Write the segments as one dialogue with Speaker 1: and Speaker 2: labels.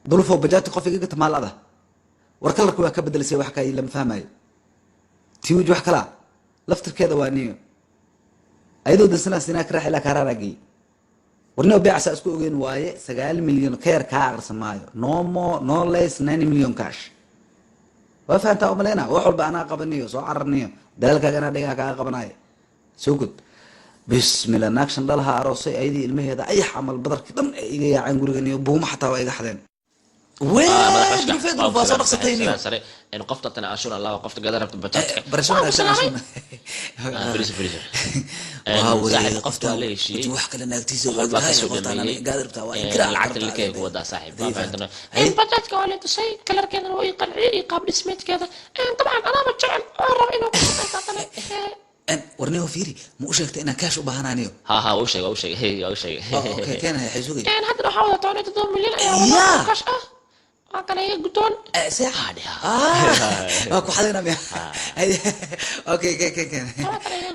Speaker 1: Dulufo, bajaajta qof igaga tamaalada. War colorka waa ka bedelisay, wax kaa lama fahmayo. Tiwij wax kalaa laftirkeeda waa niyo ayadoo dansanaa sinaa ka raax ilaa kaaraanaa geeyey. Warniyo, beecasaa isku ogeyn waaye, 9 milyan ka yar kaa aqrisan maayo. No more, no less, 9 million cash. Waa fahantaa umaleyna. Wax walba anaa qabaniyo, soo cararniyo, dalaalkaaga anaa dhigaa kaa qabanayo. Soo gud. Bismillah, naagshan dhalaha aroosay, ayadii ilmaheeda ayax camal badarkii dhan ay iga yaaceen guriganiyo, buumo xataa waa iga xadeen. Wee duluf, waa soo dhaqsatay niyo.
Speaker 2: Sare in qofta tan canshuur Allah, qofta gada rabta bajaajka.
Speaker 1: Barasho wanaagsan, canshuur.
Speaker 2: Fariisa, fariisa.
Speaker 1: Waa wareey.
Speaker 2: Saaxiib, qofta waa la heshiiyey.
Speaker 1: Wax kale naagtiisa
Speaker 2: wax walbaa kasoo
Speaker 1: qoftaan
Speaker 2: dhameeyey.
Speaker 1: gaad rabtaa waa inkira.
Speaker 2: Lacagta likay ku wadaa, saaxiib, waa fahantanaa.
Speaker 3: Bajaajka waa la tusay, colorkeedana waa ii qanciyey iyo qaab dhismeedkeeda. Dabcan anaaba jecel oo raba inuu ku shaqaysto kale.
Speaker 1: Warniyo, fiiri, ma u sheegtay inaan cash u baahanaaniyo?
Speaker 2: Ha ha, u sheeg, u sheeg, hey, u sheeg.
Speaker 1: Okay, keenaya, xisugay.
Speaker 3: Haddana waxaa wada 17 milyan ayaa wada oo cash ah, waa kana iga guddoon.
Speaker 1: Seex.
Speaker 2: Ha, dheh, ha.
Speaker 1: Waa ku xadayna miya? Okay, ken, ken, ken.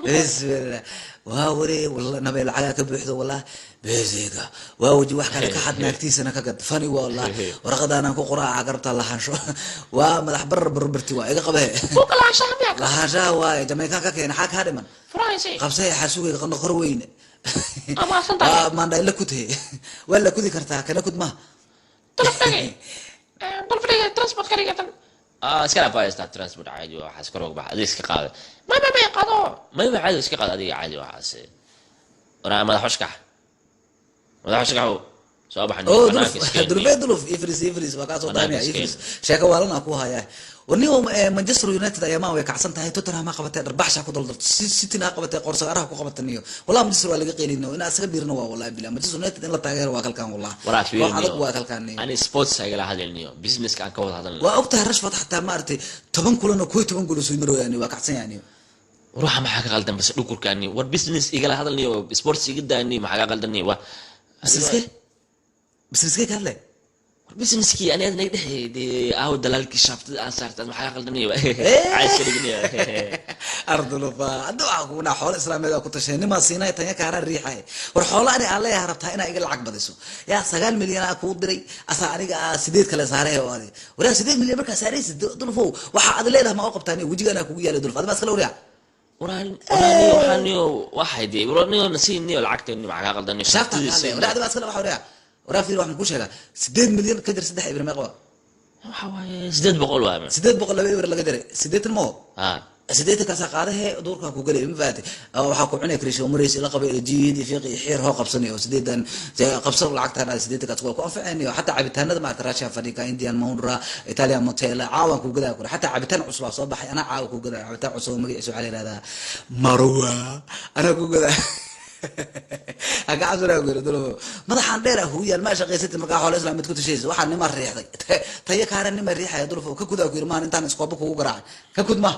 Speaker 1: Bismillah, waa waree, wallah nabay lacagaa ka buuxdo, wallah beesiga waa waji. Wax kale ka xad, naagtiisana ka gad fani waa wallah. Warqadaanaan ku qoraaca garabtaa lahaansho waa madax barar barbarti waa iga qabee.
Speaker 3: Buuga lahaanshaha miyaa?
Speaker 1: Lahaanshaha waaye, Jamaican ka keena. Xaa kaa dhiman?
Speaker 3: Furahaysi.
Speaker 1: Qabsay, xasugay qandho qor weyne.
Speaker 3: Amaasan tahay.
Speaker 1: Waa maandhay la kudhe, waa la kudi kartaa, kana kud maha.
Speaker 3: Duluf dhige, duluf dhige, transport ka dhigatan.
Speaker 2: Ah, iska dhaaf, waa transport caadi, waxaas kor uga baxa, adiga iska qaada.
Speaker 3: Ma qaado.
Speaker 2: Ma caadi, iska qaada adiga, caadi waxaas. Waraa madax xushkax, madax xushkax, soo baxa.
Speaker 1: Oo.
Speaker 2: Banaanka
Speaker 1: Duluf.
Speaker 2: iska.
Speaker 1: Dulufee, duluf, ifris, ifris, waa kaa soo
Speaker 2: Banaanka
Speaker 1: daamaya.
Speaker 2: iska.
Speaker 1: Ifris, sheeko waalan ku hayaa. Warniyo, Manchester United ayaa maan way kacsan tahay. Tottenham ha qabatay, dharbaxsha ku daldalto, City ha qabatay, qorsagaaraha ku qabataniyo. Wallahi Manchester waa laga qeylino in asaga dhiirna waa, wallahi bilaa Manchester United in la taageero waa kalkaan, wallah.
Speaker 2: Waraa.
Speaker 1: Koox adag waa kalkaan niyo.
Speaker 2: Ani sports agala hadalniyo, businesska aan ka wada hadalno.
Speaker 1: Waa ogtahay Rashford xataa maaragtay 10 kulan oo 11 gool soo marooyaan, waa kacsan yahay.
Speaker 2: Ruuxa maxaa ka qaldan? Bas dhukurkaani, war business igala hadalniyo, sports iga daani, maxaa ka qaldan? Waa
Speaker 1: Businesskee? Businesskee ka hadlay?
Speaker 2: War businesskii ani aad naga dhexe dee, aawo dalaalkii shaaftada aan saartay, maxaa ka qaldan? Cayska dhigniyo.
Speaker 1: Ardulufa, hadda waxaa kugunaa xoolo islaameed aa ku tashay, nimaa siinay tanya kaaraan riixay. War xoolo ani aan leeyahay rabtaa inaa iga lacag badiso. Yaa 9 milyan aa kuu diray, asaa aniga aa sideed kale saaray oo adi. Waraa, 8 milyan markaa saaraysid, dulfow, waxa aad leedahay ma u qabtaa? Wejigaan aa kugu yaalay, dulf, adi ma iskala waryaa.
Speaker 2: Waraaniyo, waxaaniyo, waxay dee, waraniyo nasiiniyo lacagteeni, maxaa ka qaldan?
Speaker 1: Shaafta ka hadlay. Waraa, adi ma iskale waxa. Waryaa, waraa, fiir, waxaan kuu sheegaa, 8 milyan ka jar saddex ibir meeqa waa?
Speaker 2: Waxa waaye 800 waa.
Speaker 1: 800 laba ibir laga jaray 80 moo?
Speaker 2: Ha.
Speaker 1: 80-kaasaa qaadahe, duurkaa ku gelay, ma fahatay? Waxaa ku cunay krisho maraysi la qabay jiid iyo fiiq iyo xiir hoo qabsanayo. Sideedan qabso, lacagtaan aad 80-kaas waa ku anfacaynayo. Xataa cabitaanada maarata Russia Fadika, Indian Mahindra, Italian Motel caawan ku gadaa kure. Xataa cabitaan cusub aa soo baxay, anaa caawa ku gadaa cabitaan cusub oo magaciisa waxaa la yihahdaa Marwa, anaa ku gadaa. Haka cabsanaa ku yiri dulmo, madaxaan dheer ah huyaal ma shaqaysatid markaa xoolo islaameed ku tashaysa. Waxaa nima riixday, tayo kaara nima riixaya. Dulfo, ka kudaa ku yiri, maahan intaan iskooba kugu garaacay, ka kud ma.